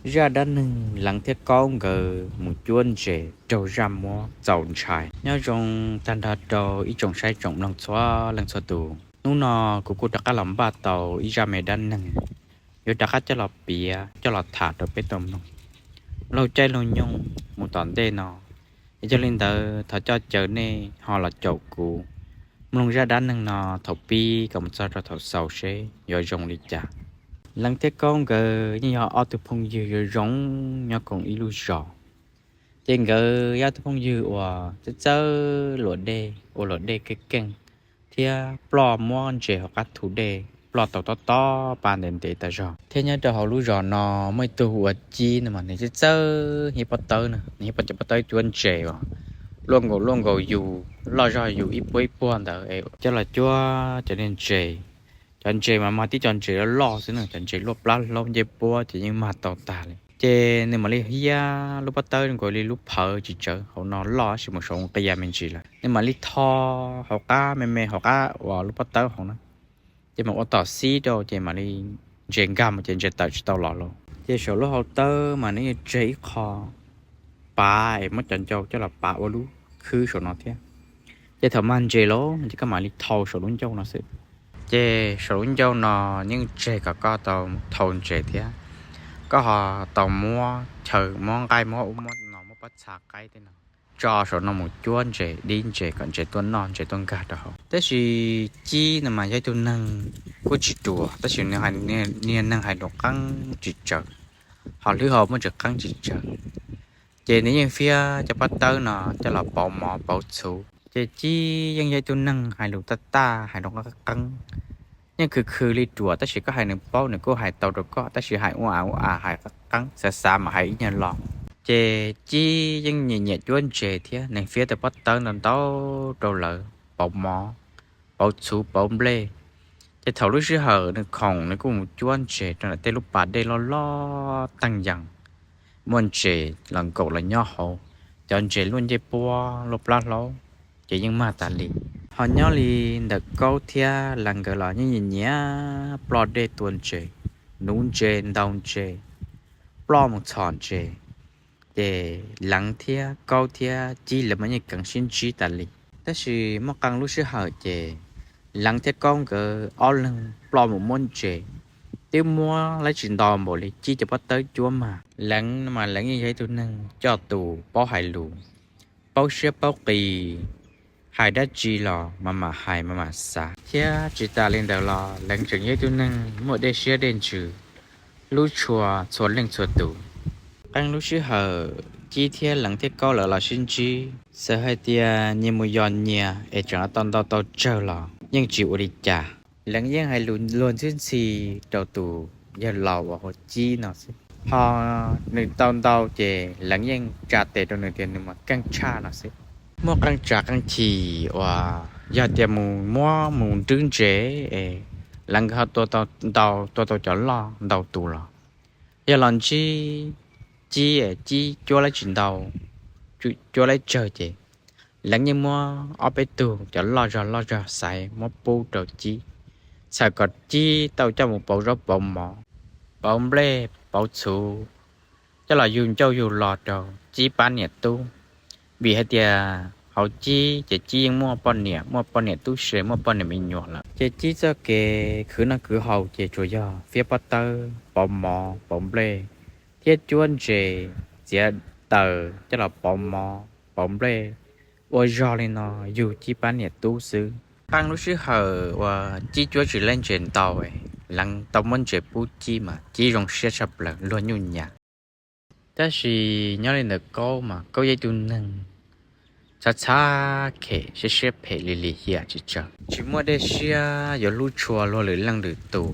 Zaj dab neeg Leev thiab Kaub nkawd mus cuab ntses raug zaj muab txaus ntshai. Nyob zoo tag nrho rau ib tsoom saib tsoom mloog txhua leej txhua tus. Hnub no kuv kuj rov qab los npaj tau ib zaj me dab neeg yuav rov qab coj los piav coj los tham rau peb tau mloog laug caij laug nyoog mus tom ntej no. Es yog li ntawd thov coj caw nej ho los caum kuv mloog zaj dab neeg no thaum pib kom mus txog rau thaum xaus seb yuav zoo li cas. Leev thiab Kaub nkawd yeej yog ob tug phooj ywg zoo zoo nyob koom ib lub zos. Ces nkawd yog ob tug phooj ywg uas txawj txawj luam dej, ua luam dej keej keej, thiab ploj muab ntses hauv qab thu dej ploj tau tob tob pa ntev ntev tas zog. Thiab nyob rau hauv lub zos no muaj ib tug ua Cib no mas nws txawj txawj hiab pob tawb no, nws hiab cov pob tawb cuab ntses uas luaj nkaus luaj nkaus yus, loj zog yus ib puag ib puag ntawd es coj los cuab cov niag ntses. Cov ntses mas mag tib cov ntses loj loj xwb na, cov ntses luaj plab hlaub ncej puab ces yeej mag tau tag li. Ces nws mam li hiab lub pob tawb nkaus li lub phawv tsis tsawv hauv no loj tab sis mus saum nqia me ntsis lawm, nws mam li tho hauv qab me me hauv qab uas lub pob tawb hauv na, ces mam ua tom xib rau ces mam li ntses nkag mus ces ntses tawm tsis tau los lauj. Ces saum lub hau tawb mas nws yeej tseg ib qho pav es muab cov ncau coj los pav ua lub khwb saum no thiab. Ces thaum mag ntses lauj ces koj mam li thau saum lub ncauj no xwb. Ces saum lub ncauj no yeej tseg kom koj tau thau ntses thiab, koj ho tau muab chaw muab nqaij muab ub muab no muab pob txha qaib tej no tso saum no mus cuab ntses dib ntses kom ntses tuaj noj ntses tuaj nkag rau hauv. Tab sis Cib no mas yog ib tug neeg kuj tsis ruam tab sis nws niag neeg hais lus qeeb tsis tsawv, ho hlwb hau muaj tsis qeeb tsis tsawv. Ces nws yeej fiab cov pob tawb no coj los pauv mov pauv txhuv. Ces Cib yeej yog ib tug neeg hais lus taj taj hais lus qeeb qeeb, yeej khwv khwv li ruam tab sis koj hais nws paub nws kuj hais tau rau koj tab sis hais ua a ua a hais qeeb qeeb xav xav mas hais ib nyuag lo. Ces Cib yeej nyiam nyiam cuab ntses thiab nws fiab tau pob tawb ntau ntau rau lawv pauv mov, pauv txhuv pauv nplej. Ces thaum lub sij hawm nws khoom nws kuj mus cuab ntses rau ntawm tej lub pas dej loj loj teej yees, muaj ntses los nkaum los nyob hauv, cov ntses luaj ncej puab luaj plab hlaub ces yeej mag tas li. Ho nyob li ntawm Kaub thiab Leev nkawd los yeej nyiam nyiam ploj dej tua ntses, nuv ntses ntaus ntses, ploj mus txhom ntses. Ces Leev thiab Kaub thiab Cib lawv mas yeej keev sib ntsib tas li. Tab sis muaj qee lub sij hawm ces Leev thiab Kaub nkawd ob leeg ploj mus muab ntses, twb muab lawv tsis ntau npaum li Cib cov pob tawb cuab mag. Leev mas Leev yeej yog ib tug neeg coj tus paub hais lus, paub siab paub qis, hais dab tsi los mas mam hais mas mam xav. Thiab tsis tas li ntawd los Leev tseem yog ib tug neeg muaj dej siab dej ntsws, hlub tshua txhua leej txhua tus. Qee lub sij hawm Cib thiab Leev thiab Kaub lawv los sib ntsib, txawm hais tias nyias mus yos nyias es tseem tau ntau tau tsawg los yeej tsis ua li cas. Leev yeej hais lus luag ntxhi ntxhi rau tus yawg laus uas hu Cib no xwb. Ho nws tau ntau ces Leev yeej tsa tes rau nws tias nws mas keej tshaj no xwb. Muaj qee tsam qee chim uas yog tias mus muab mus nrwb ntses es Leev nkawd ho tua tau ntau, tua tau cov loj ntau tus los, yog los ntsib Cib, Cib cuab lawv tsis ntau, cuab lawv tsawg ces Leev yeej muab ob peb tug cov loj zog loj zog xaiv muab pub rau Cib, txhawm kom Cib tau coj mus pauv zaub pauv mov, pauv nplej pauv txhuv, coj los yug ncauj yug lo rau Cib pab niam tub. Vim hais tias hauv Cib ces Cib yeej muaj poj niam, muaj poj niam tub se, muaj poj niam me nyuam lawm. Ces Cib txoj kev khwv noj khwv haus ces tsuas yog fiab pob tawb, pauv mov, pauv nplej, thiab cuab ntses, txiav taws coj los pauv mov, pauv nplej, ua zog li no yug Cib pab niam tub xwb. Qee lub sij hawm uas Cib cuab tsis laib ntses ntau, Leev tau muab ntses pub Cib mas Cib zoo siab tshaj plaws luag nyuj nyas. Tab sis nyob li ntawm Kaub mas Kaub yog ib tug neeg txhav txhav khem, siab siab phem li lim hiam tsis tsawg, tsis muaj dej siab yuav hlub tshua luag lwm leej lwm tus,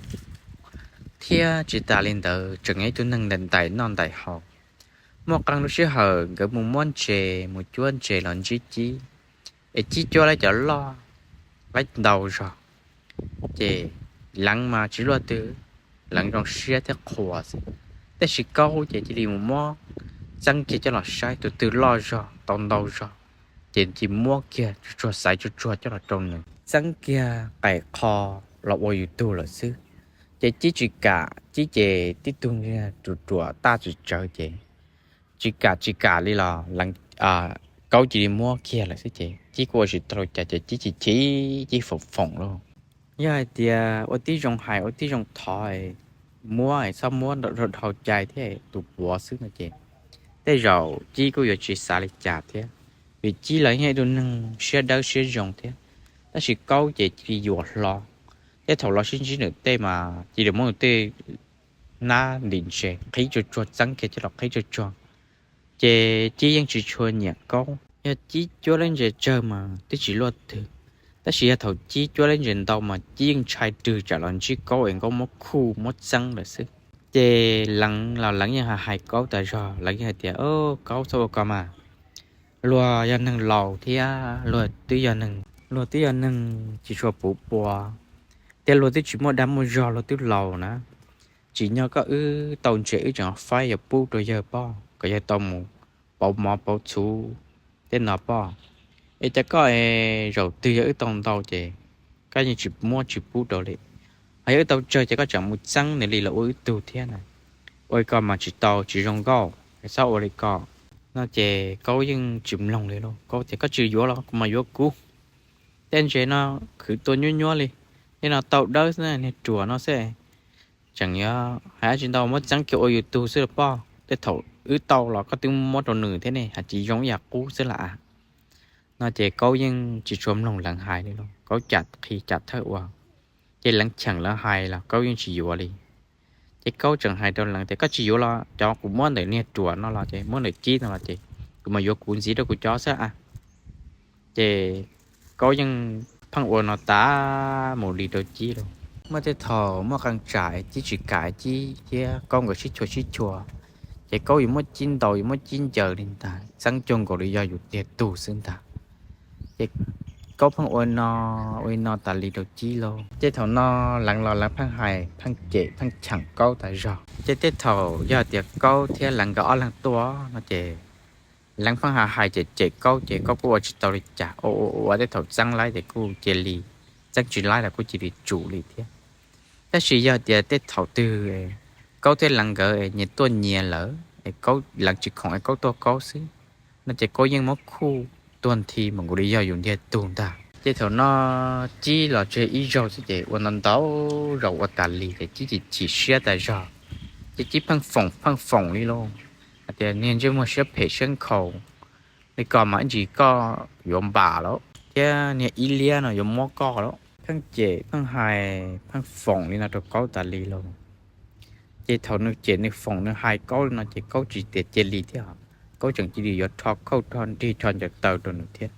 thiab tsis tas li ntawd tseem yog ib tug neeg ntais ntais noj ntais haus. Muaj qee lub sij hawm nkawd mus muab ntses mus cuab ntses los ntsib Cib, es Cib cuab laib cov loj, laib ntau zog, ces Leev mas tsis luaj twg, Leev zoo siab thiab qhuas xwb. Tab sis Kaub ces cia li mus muab txeeb kiag coj los saib tus twg loj zog tau ntau zog, ces cia li muab kiag tsuag tsuag xaiv tsuag tsuag coj los rau nws, txeeb kiag qaim qho los ua yus tug lawm xwb. Ces Cib tsis kam, Cib ces tib tug ruam ruam taj tsawv tsawv ces tsis kam tsis kam li los Kaub cia li muab kiag lawm xwb ces Cib kuj ua tsis tau li cas ces Cib chim chim Cib foom foom lauj. Yog hais tias ua tib zoo hais ua tib zoo thov, muab txhob muab dhau cai thiab tus puav xwb no ces tej zaum Cib kuj yuav tsis xav li cas thiab, vim Cib los yog ib tug neeg siab dawb siab zoo thiab. Tab sis Kaub ces cia li yuam hlo, tej thaum los sib ntsib nws tej mas cia li muab nws tej nab ntim ntses qhib tsuag tsuag, txeeb kiag coj los qhib tsuag tsuag. Ces Cib yeej tsis tshua nyiam Kaub, yog Cib cuab leej ntses tsawg mas twb tsis luaj twg, tab sis yog thaum Cib cuab leej ntses ntau mas Cib yeej ntshai rwg tsam los ntsib Kaub es Kaub muab khuj muab txeeb lawm xwb. Ces Leev los Leev yeej hais hais Kaub tas zog, Leev yeej hais tias, Kaub txhob ua ko mas, luag yog neeg laus thiab luag twb yog neeg, luag twb yog neeg tsis tshua puv pua thiab luag twb tsis muaj dag muaj zog, luag twb laus na. Tsim nyog koj wb tau ntses wb tseem faib yuav pub rau yawg poj kom yawg tau mus pauv mov pauv txhuv tej no poj. Es cas koj es zaum twg yog wb tau ntau ces koj yeej tsis muab tsis pub rau li, ho yog wb tau tsawg ces koj tseem mus txeeb nws li los ua wb tug thiab na. Ua li ko mas tsis tau, tsis zoo nkauj, txhob ua li ko. No ces Kaub yeej tsis mloog li lauj, Kaub tias, Koj tsis yuav los kuv mas yuav kuv. Tej ntses no khwv tua nyuab nyuab li, tej no tau dawb xwb, niag ruam no xwb, tseem yuav hais dab tsi ntau, muab txeeb kiag ua yus tug xwb los poj, tej thaum wb tau los koj twb muab rau nws thiab ne, hais tsis zoo ib yam qub xwb las. No ces Kaub yeej tsis tshua mloog Leev hais li lauj, Kaub cam qhi cam thawj ua. Ces Leev cheem Leev hais los Kaub yeej tsis yuav li. Ces Kaub tseem hais rau Leev tias, Koj tsis yuav los cov kuv muab ntawm niag ruam no los ces muab ntawm Cib no los ces kuv mas yuav kuv ntxiv rau kuv cov xwb a. Ces Kaub yeej pheej ua no tas mus li rau Cib lauj. Muaj tej thaum muaj qee tsam Cib tsis kam Cib thiab Kaub nkawd sib chua sib chua, ces Kaub yuav muab Cib ntaus yuav muab Cib ncaws li ntag, txeeb cuag nkaus li yog yus tiag tug xwb ntag. Ces Kaub pheej ua no ua li no tas li rau Cib lauj. Ces thaum no Leev los Leev pheej hais pheej cem pheej cheem Kaub tas zog. Ces tej thaum yog tias Kaub thiab Leev nkawd ob leeg tuaj no ces Leev pheej hais hais cem cem Kaub ces Kaub kuj ua tsis tau li cas, ua ua ua tej thaum txeeb laib ces kuj cia li, txeeb tsis laib los kuj cia li tsum li thiab. Tab sis yog tias tej thaum twg Kaub thiab Leev nkawd nyias tuaj nyias lawm es Leev tsis khoom es Kaub tuaj Kaub xwb no ces Kaub yeej muab khuj tuag nthi mus nkaus li yog yus ntiag tug ntag. Ces thaum no Cib los tseg ib zaug xwb ces ua ntau ntau zaus ua tas li ces Cib chim chim siab tas zog. Ces Cib pheej foom pheej foom li lauj, hais tias niag ntsej muag siab phem siab nkhaus li ko mas ib ntsis koj yuav npam lawm thiab niag ib liab no yuav muab koj lawm. Pheej cem pheej hais pheej foom li no rau Kaub tas li lauj. Ces thaum nws cem nws foom nws hais Kaub li no ces Kaub tsis tias cia li thiab, Kaub tseem cia li yuav rho khauj rho nrig rho ncaws taw rau nws thiab.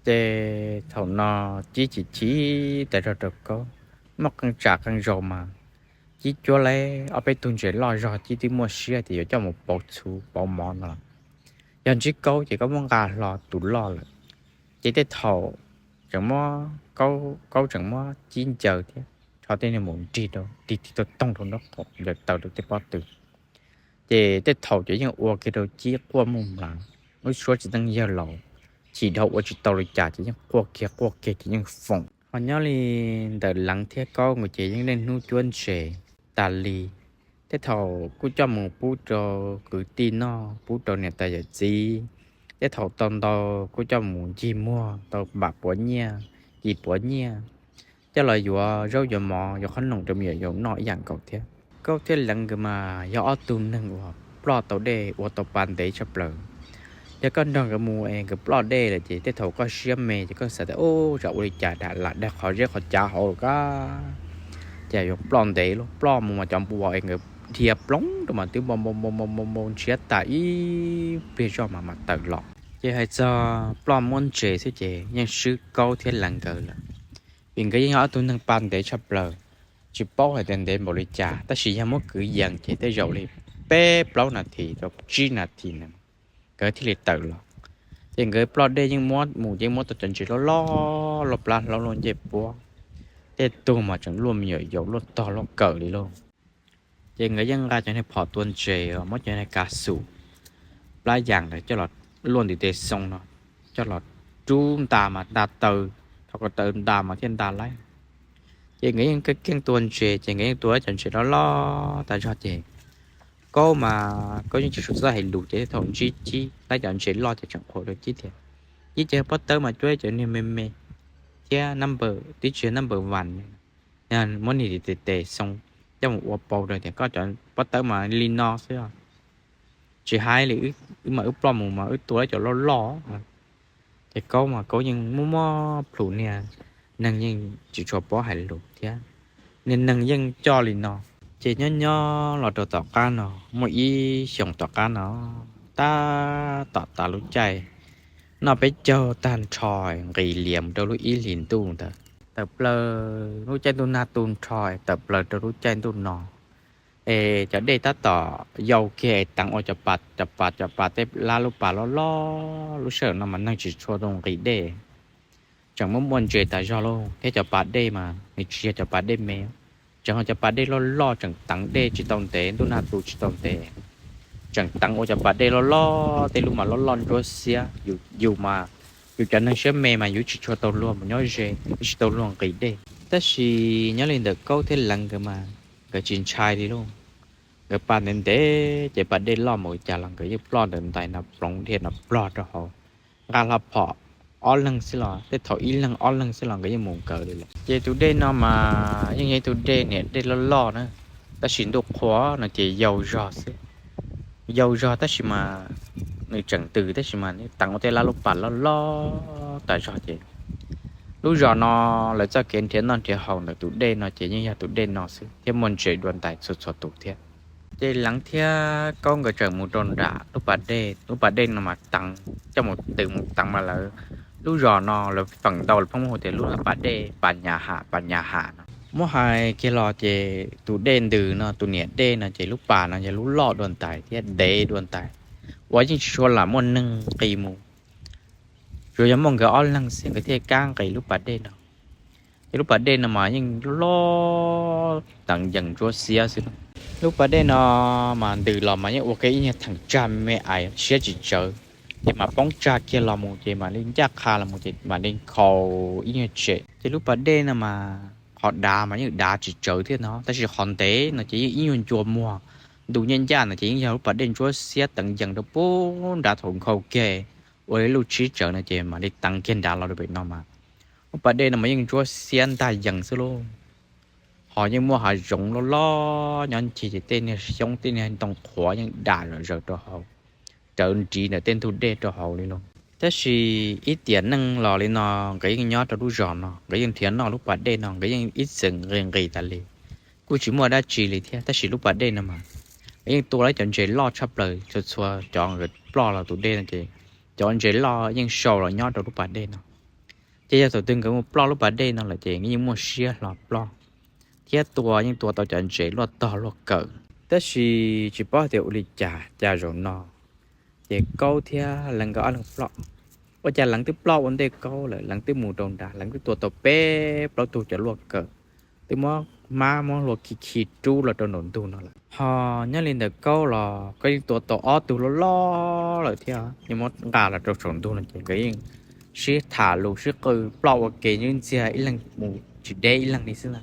Ces thaum no Cib chim chim tas zog rau Kaub, muaj qee tsam qee zaus mas Cib cuab lawm ob peb tug ntses loj zog Cib twb muaj siab tias yuav coj mus pauv txhuv pauv mov no los yog ntsib Kaub ces Kaub muab nqa hlo tus loj lawm. Ces tej thaum tseem muab, Kaub tseem muab Cib ncaws thiab rho tej niag mus nrig rau tig tig toog toog rau nraub qaum ncaws taw rau tej pob tw. Ces tej thaum ces yeej ua kiag rau Cib quaj muaj mlav, lub suab tsis teej yawg laus, chim dhau ua tsis tau li cas ces yeej quaj kiag quaj kiag ces yeej foom. Ho nyob li ntawm Leev thiab Kaub nkawd ces yeej niaj hnub cuab ntses tas li. Tej thaum kuj coj mus pub rau kwv tij noj, pub rau niam tais yawm txiv. Tej thaum tau ntau kuj coj mus ncig muag tau npam puav nyiaj, kis puav nyiaj, coj los yuav zaub yuav mov yuav qhob noom rau me nyuam yaus noj ib yam nkaus thiab. Kaub thiab Leev nkawd mas yog ob tug neeg uas ploj tau dej ua tau pa ntev tshaj plaws. Yog koj nrog nkawd mus es nkawd ploj dej lawm ces tej thaum koj siab me ces koj xav tias, Ub, tsam ua li cas lam dag qhov zeb qhov cav hauv lawm kab. Ces yuav ploj ntev lauj, ploj mus mas cov npua es nkawd dhia ploog rau mas twb npau npau npau npau npau ntshiab tas ib pliag zoj mas mam tawm los. Ces hais txog ploj muab ntses xwb ces yeej swb Kaub thiab Leev nkawd lawm, vim nkawd yeej yog ob tug neeg pa ntev tshaj plaws. Tsis paub hais tias ntev npaum li cas tab sis yog muab kwv yees ces tej zaum li peb plaub nas this rau tsib nas this na nkawd thiaj li tawm los. Ces nkawd ploj dej yeej muab mus yeej muab tau cov ntses loj loj, loj plab hlaub luaj ncej puab, tej tug mas tseem luaj me nyuam yaus luaj tog luaj kawm li lauj. Ces nkawd yeej nqa cov niag phom tua ntses, muab cov niag kav xum plab yas ntawd coj los luaj ntiv tes xoo no, coj los rub nta mas nta taw, thov kom taw nta mas thiaj nta laib. Ces nkawd yeej keej keej tua ntses, ces nkawd yeej tua cov ntses loj loj tas zog ces Kaub mas Kaub yeej tsis tshua txawj hais lus, ces thaum ntsib cib tab cov ntses loj ces tseem qhuas dua cib tias, Cib ces pob tawb mas cuab cov niag me me thiab number, twb tsis yog number one, muab niag tes tes xoo coj mus ua pau rau tias koj cov pob tawb mas li no xwb, tsis hais li, wb mas wb ploj mus mas wb tua cov loj loj. Ces Kaub mas Kaub yeej muaj muab plhus niag neeg yeej tsis tshua paub hais lus thiab, niag neeg yeej coj li no. Ces nyob nyob los rau tom qab no, muaj ib xyoos tom qab no, tab tom tas lub caij noj peb caug tag nrho, nqis lias mus rau lub ib hlis ntuj ntawd, tawm plaws lub caij ntuj nag tu nrho, tawm plaws rau lub caij ntuj no. Es cov dej tab tom yau kiag es teev ua cov pas cov pas cov pas tej lab lub pas loj loj, lub sij hawm no mas neeg tsis tshua tau nqis dej, tseem muaj muaj ntses tas zog lauj, thiab cov pas dej mas nws tsis yog cov pas dej me, tseem yog cov pas dej loj loj tseem teev dej tsis tau ntev, ntuj nag tu tsis tau ntev, tseem teev ua cov pas dej loj loj, tej lub mas loj loj ntsuab xiab, yus mas yus cov neeg siab me mas yus tsis tshua tau luag mus nyob ze, tsis tau luag nqis dej. Tab sis nyob li ntawm Kaub thiab Leev nkawd mas nkawd tsis ntshai li lauj. Nkawd pas ntev ntev ces pas dej loj mus li cas los nkawd yeej ploj ntawm ntais no ploov dhia no plog rau hauv, nqa hlo phom ob leeg xwb los tej thaum ib leeg ob leeg xwb los nkawd yeej mus nkawd li lawm. Ces tus dej no mas yeej yog ib tug dej niam dej loj loj na, tab sis ntuj qhua no ces yau zog xwb, yau zog tab sis mas nws tseem ntws tab sis mas teev ua tej lab lub pas loj loj tas zog ces lub zos no lawv txoj kev nrhiav noj nrhiav haus ntawm tus dej no ces yeej yog tus dej no xwb thiab muaj ntses dua ntais txhua txhua tus thiab. Ces Leev thiab Kaub nkawd tseem mus rau nram lub pas dej, lub pas dej no mas teev coj mus tws mus teev mas lawv lub zos no lawv feem ntau lawv pheej muab hu tias lub pas dej Pas Nyas Ham, Pas Nyas Ham no. Muab hais kiag los ces tus dej ntws no, tus niam dej no ces lub pas no yog lub loj dua ntais thiab ntev dua ntais uas yeej tsis tshua lam muaj neeg nqis mus, tsuas yog muaj nkawd ob leeg xwb nkawd thiaj kam nqis lub pas dej no. Ces lub pas dej no mas yeej loj teev yees ntsuab xiab xwb. Lub pas dej no mas ntws los mas yeej ua kiag ib nyuag theem tsag me ais siab tsis tsawv, ces mas poob tsag kiag los mus ces mam li ncaj qha los mus ces mam li nkhaus ib nyuag tsem. Ces lub pas dej no mas qhov dav mas yeej dav tsis tsawv thiab no, tab sis qhov ntev no ces yeej ib nyuag ncua muag. Ntu nyaj ncaj no ces yeej yog lub pas dej ntsuab xiab teev yees rau pub nrad thaum nkhaus kiag ua li lub tshib tsawv no ces mam li teev kiag nrad los rau pem no mas lub pas dej no mas yeej ntsuab xiab ntag yees xwb lauj. Ho yeej muaj hav zoov loj loj nyob ncig ces tej niag xyoob tej niag ntoo qhuav yeej dam zom zaws rau hauv, rawv nriv ntawm tej ntug dej rau hauv li lauj. Tab sis ib tiam neej los li no nkawd yeej nyob rau lub zos no, nkawd yeej nrhiav noj lub pas dej no, nkawd yeej ib txwm nqis nqis tas li, kuj tsis muaj dab tsi li thiab. Tab sis lub pas dej no mas nkawd yeej tua lawv cov ntses loj tshaj plaws, txhua txhua cov nkawd ploj los tus dej no ces cov ntses loj yeej sau los nyob rau lub pas dej no. Ces yog thaum twg nkawd mus ploj lub pas dej no lawm ces yeej muaj siab hlo ploj thiab tua yeej tua tau cov ntses luaj tog luaj kawm. Tab sis tsis paub tias ua li cas cas zaum no ces Kaub thiab Leev nkawd ob leeg ploj. Ua cas Leev twb ploj ua ntej Kaub lawm, Leev twb mus rau nrad, Leev twb tua tau peb plaub tug cov luaj kawm, twb muab hmab muab hlua khi khi rub los rau nraum ntug no lawm. Ho nyob li ntawm Kaub los Kaub yeej tua tau ob tug loj loj lawm thiab, yeej muab nqa los rau saum ntug no ces nkawd yeej sib tham lus sib qw ploj ua ke ntxiag ib leeg mus tsis deb ib leeg li xwb na.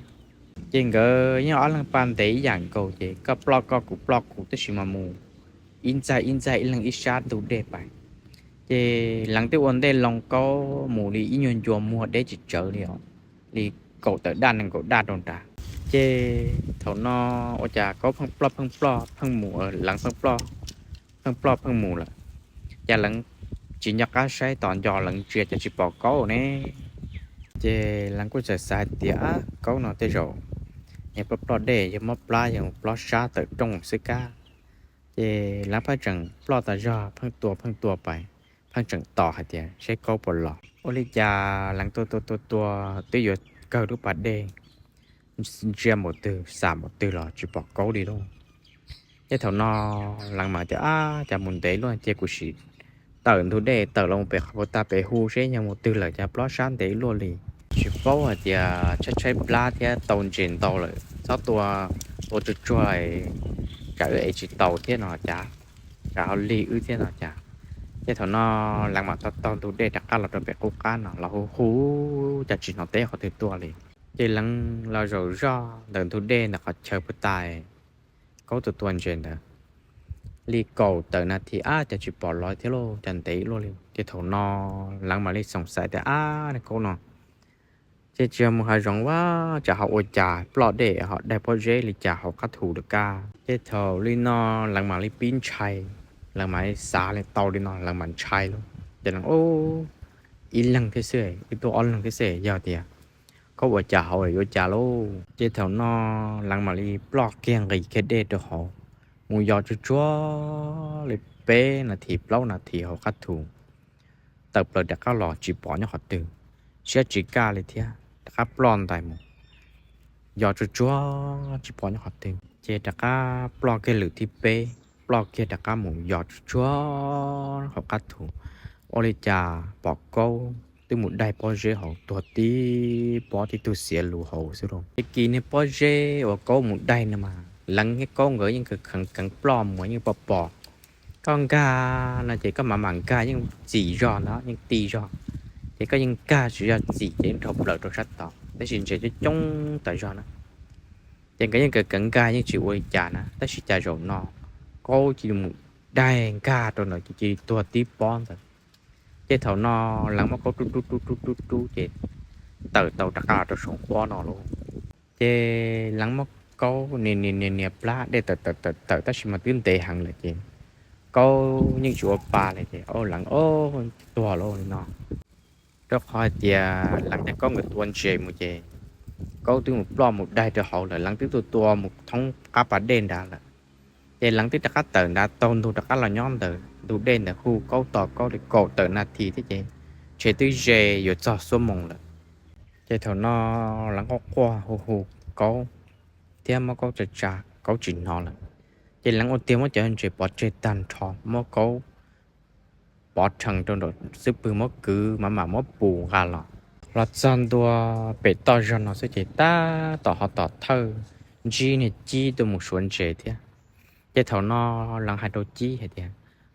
Ces nkawd yeej ob leeg paj ntev ib yam nkaus ces koj ploj koj kuv ploj kuv tab sis mas mus ib ntxaig ib ntxaig ib leeg ib sab ntug dej pais. Ces Leev twb ua ntej loo Kaub mus li ib nyuag ncua muag deb tsis tsawv li os, li kaum tawm daj nees nkaum daj rau nrad. Ces thaum no ua cas Kaub pheej ploj pheej ploj pheej mus, Leev pheej ploj pheej ploj pheej mus lawm. Cas Leev tsis nco qab saib tos nco Leev ntsia cas tsis pom Kaub ne. Ces Leev kuj txawm xav hais tias Kaub no tej zaum yog ploj ploj dej yog mob plab yog plob sab tawm rooj xwb kab. Ces Leev pheej tseem ploj tas zog pheej tua pheej tua pais, pheej tseem tos hais tias saib Kaub puas los. Ua li cas Leev tua tua tua tua twb yuav kawg lub pas dej, ntsia npaum twg xam npaum twg los tsis pom Kaub li lauj. Ces thaum no Leev mam tias ab cas mus ntev luaj ces kuv sim tawm ntug dej tawm los pem qhov puag ta pem hu seb yog mus twg lawm cas plob sab ntev luaj li. Tsis paub hais tias tshaib tshaib plab thiab tau ntses ntau lawm txhob tua, tua tsuag tsuag tsam wb ev tsis tau thiab no cas, tsam ho lig wb thiab no cas. Ces thaum no Leev mam taug taug ntug dej rov qab los rau pem qub qab no los hu hu cas tsis hnov teb qhov twg tuaj li. Ces Leev los zaum zoj ntawm ntug dej ntawm qhov chaw puag ta Kaub tua tua ntses ntawd li kaum tawm nas this ab, cas tsis pom los thiab lauj, cas ntev luaj li. Ces thaum no Leev mam li xoom xaiv tias, ab, Kaub no ces tsis yog mus hav zoov ua, tsam ho ua cas ploj dej ho daig pob zeb li cas hauv qab thu lawm kaj. Ces thaum li no Leev mam li pib ntshai, Leev mam li xav li tau li no Leev mam ntshai lauj. Ces Leev, ib leeg thiab xwb, wb tuaj ob leeg thiab xwb, yog tias Kaub ua cas hauv yuav ua cas lauj. Ces thaum no Leev mam li ploj kiag nqis kiag dej rau hauv, mus yos tsuag tsuag li peb nas this plaub nas this hauv qab thu, tawm plaws rov qab los tsis pom nyob qhov twg, siab tsis kaj li thiab rov qab ploj ntais mus, yos tsuag tsuag tsis pom nyob qhov twg. Ces rov qab ploj kiag lwm thib peb, ploj kiag rov qab mus yos tsuag tsuag hauv qab thu, ua li cas pom Kaub twb mus daig pob zeb hauv tuag tib pob tib tug xiav lus hauv xwb lauj. Ces kis niag pob zeb uas Kaub mus daig no mas Leev thiab Kaub nkawd yeej kheev kheev ploj mus yeej pom pom. Koj nkag no ces koj mam mam nkag yeej txim zog ntag, yeej ti zog, ces koj yeej nkag tsis zog txim ces yeej dhau plaws rau sab tod, tab sis ntses coob coob tas zog na. Ces nkawd yeej kheev kheev nkag yeej tsis ua li cas na, tab sis cas zaum no Kaub cia li mus daig nkag rau ntawd ces cia li tuag tib pob ntawd. Ces thaum no Leev muab Kaub rub rub rub rub rub rub ces tawm tau rov qab los rau saum nqhuab no lauj. Ces Leev muab Kaub nias nias nias nias plab, dej tawm tawm tawm tawm tab sis mas twb ntev heev lawm ces Kaub yeej tsis ua pa li ces Leev, o, tuag lauj li no. Rau qhov hais tias Leev thiab Kaub nkawd tua ntses mus ces Kaub twb mus ploj mus daig rau hauv lawm, Leev twb tua tua mus thoob qab pas dej nrad lawm. Ces Leev twb rov qab tawm nrad taug ntug rov qab los nyob ntawm ntug dej ntawd hu Kaub tos Kaub li kaum tawm nas this thiab ces ntshe twb ze yuav txog xuab moos lawm. Ces thaum no Leev quaj quaj hu hu Kaub thiab muab Kaub tsa tsa, Kaub tsis hnov lawm. Ces Leev ua tiag muab cov ntses pov tseg tag nrho, muab Kaub pov rhees rau nraum xub pwg, muab kwv mam mam muab pus nqa los. Los txog ntua pem toj zog no xwb ces tab tom ho tom thawj ntsib niag Cib tuaj mus suav ntses thiab. Ces thaum no Leev hais rau Cib hais tias,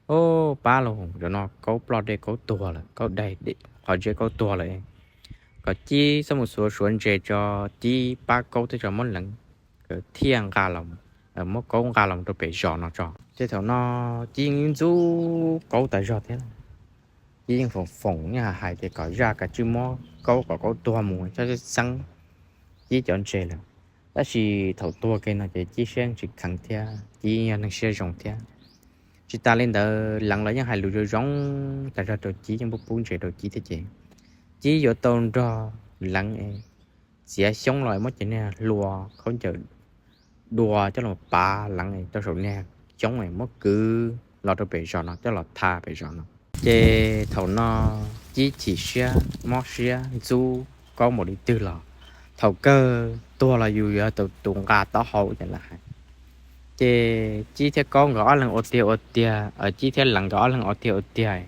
o, pab lauj, zaum no Kaub ploj dej Kaub tuag lawm, Kaub daig qhov zeb Kaub tuag lawm, kom Cib txhob mus suav suav ntses tso, Cib pab Kaub thiab tso, muab Leev thiaj nqa los, muab Kaub nqa los rau pem zos no tso. Ces thaum no Cib yeej ntxub Kaub tas zog thiab. Cib yeej foom foom yeej hais tias kom zaj kav tsij muab Kaub kom Kaub tuag mus, txhob txeeb Cib cov ntses lawm. Tab sis thaum tuag kiag no ces Cib siab tsis kheev thiab, Cib yog neeg siab zoo thiab. Tsis tas li ntawd Leev los yeej hais lus zoo zoo tas zog rau Cib, yeej pub pub ntses rau Cib thiab ces Cib yuav tau nrog Leev txiav xyoob los muab cov niag hlua khaub ncaws dua coj los pav Leev rau saum niag xyoob, muab kwv los rau pem zos no coj los tha pem zos no. Ces thaum no Cib chim siab mob siab ntxub Kaub npaum li twg los thaum kawg tuag los yus yuav tau tus nqa taub hau cas lawv hais. Ces Cib thiab Kaub nkawd ob leeg ua tiag ua tiag, Cib thiab Leev nkawd ob leeg ua tiag ua tiag,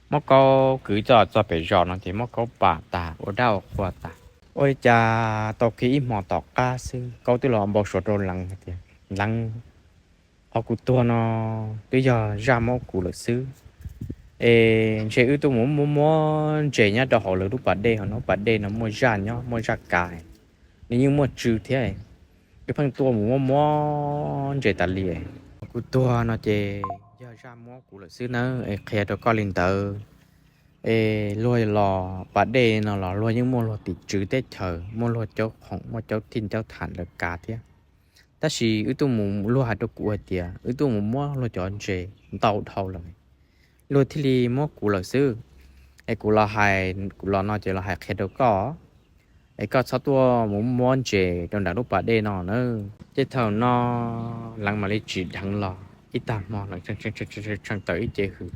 muab Kaub kwv txoj txog pem zos no ces muab Kaub pam tas ua dab ua qhua tas. Ua li cas tau kiag ib hmo tom qab xwb Kaub twb los npau suav rau Leev hais tias, Leev, qhov kuv tuag no twb yog zaj muab kuv lawm xwb. Es ntshe wb tuaj mus muab muab ntses nyob rau hauv lawv lub pas dej, hauv lub pas dej no muaj zaj nyob muaj zaj kav, nws yeej muaj tswv thiab. Wb pheej tuaj mus muab muab ntses tas li, qhov kuv tuag no ces yog zaj muab kuv lawm xwb nawb. Es qhia rau koj li ntawd, es luag los pas dej no los luag yeej muaj luag tim tswv teb chaws, muaj luag caub khoom, muaj caub thij caub tham lawv kav thiab. Tab sis wb tuaj mus, luag hais rau kuv hais tias wb tuaj mus muab luag cov ntses ntau dhau lawm, luag thiaj li muab kuv lawm xwb. Es kuv los hais, kuv los no ces los hais qhia rau koj, es koj txhob tuaj mus muab ntses rau nram lub pas dej no na. Ces thaum no Leev mam li tsim dheev los ib tag hmo Leev tshee tawm ib ce hws.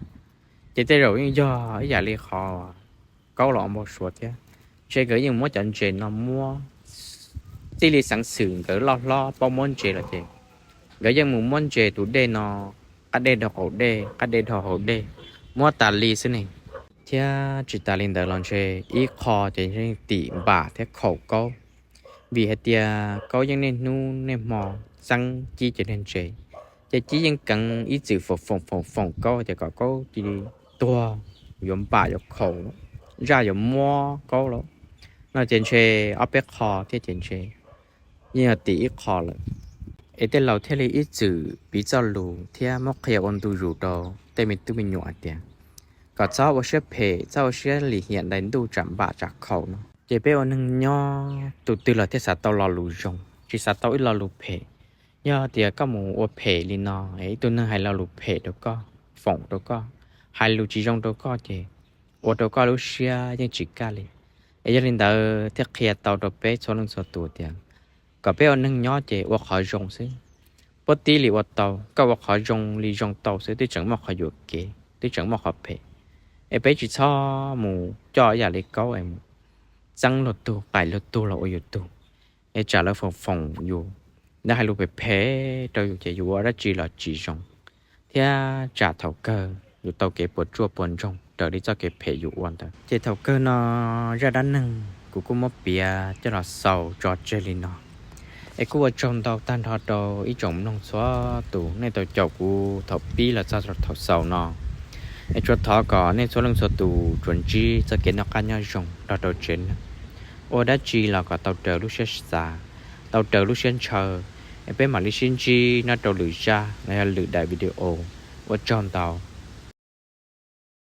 Ces tej zaum yeej yog ib yam li qhov Kaub los npau suav thiab, ntshe nkawd yeej muab cov ntses no muab, txij li xeev xwm nkawd loj hlob paub muab ntses los ces nkawd yeej mus muab ntses tus dej no, qab dej dhau qaum dej, qab dej dhau hauv dej, muab tas li xwb ne. Thiab tsis tas li ntawd los ntshe ib qho ces yeej tim npam thiab khaum Kaub, vim hais tias Kaub yeej niaj hnub niaj hmo txeeb Cib cov niag ntses, ces Cib yeej keev ib txwm foom foom foom foom Kaub tias kom Kaub cia li tuag, yuav npam yuav khaum, zaj yuav muab Kaub lawm. no ces ntshe ob peb qho thiab ces ntshe yeej yog tim ib qho lawm. Es tej laus thiaj li ib txwm piv txoj lus thiab muab qhia ua ntu zus rau tej me tub me nyuam hais tias kom txhob ua siab phem, txhob ua siab lim hiam ntais ntuj tsam npam tsam khaum no. Ces peb ua neeg nyob tus twg los thiaj xav tau lo lus zoo, tsis xav tau ib lo lus phem. Yog tias koj mus ua phem li no, es ib tug neeg hais lo lus phem rau koj, foom rau koj, hais lus tsis zoo rau koj ces ua rau koj lub siab yeej tsis kaj li. Es yog li ntawd thiaj qhia tau rau peb txhua leej txhua tus tias kom peb ua neeg nyob ces ua qhov zoo xwb, puab tib li ua tau. Koj ua qhov zoo li zoo tau xwb, twb tseem muaj qhov yuam kev, twb tseem muaj qhov phem. Es peb tsis txhob mus coj ib yam li kaub es mus txeeb luag tug, qaim luag tug los ua yus tug, es tsam lawv foom foom yus, lawv hais lus phem phem rau yus ces yus ua dab tsi los tsis zoo, thiab tsam thaum kawg yus tau kev puas tsuaj puas ntsoog raws li txoj kev phem yus ua ntawd. Ces thaum kawg no zaj dab neeg kuv kuj muab piav coj los xaus tso tseg li no. Es kuj ua tsaug ntau tag nrho rau ib tsoom mloog txhua tus nej tau caum kuv thaum pib los txog thaum xaus no. Es tsuas thov kom nej txhua leej txhua tus tsuas ntsib txoj kev noj qab nyob zoo nrog rau tsev neeg, ua dab tsi los kom tau raws lub siab xav, tau raws lub siab ntshaw. Es peb mam li sib ntsib nyob rau lwm zaj los yog lwm daim video. Ua tsaug ntau.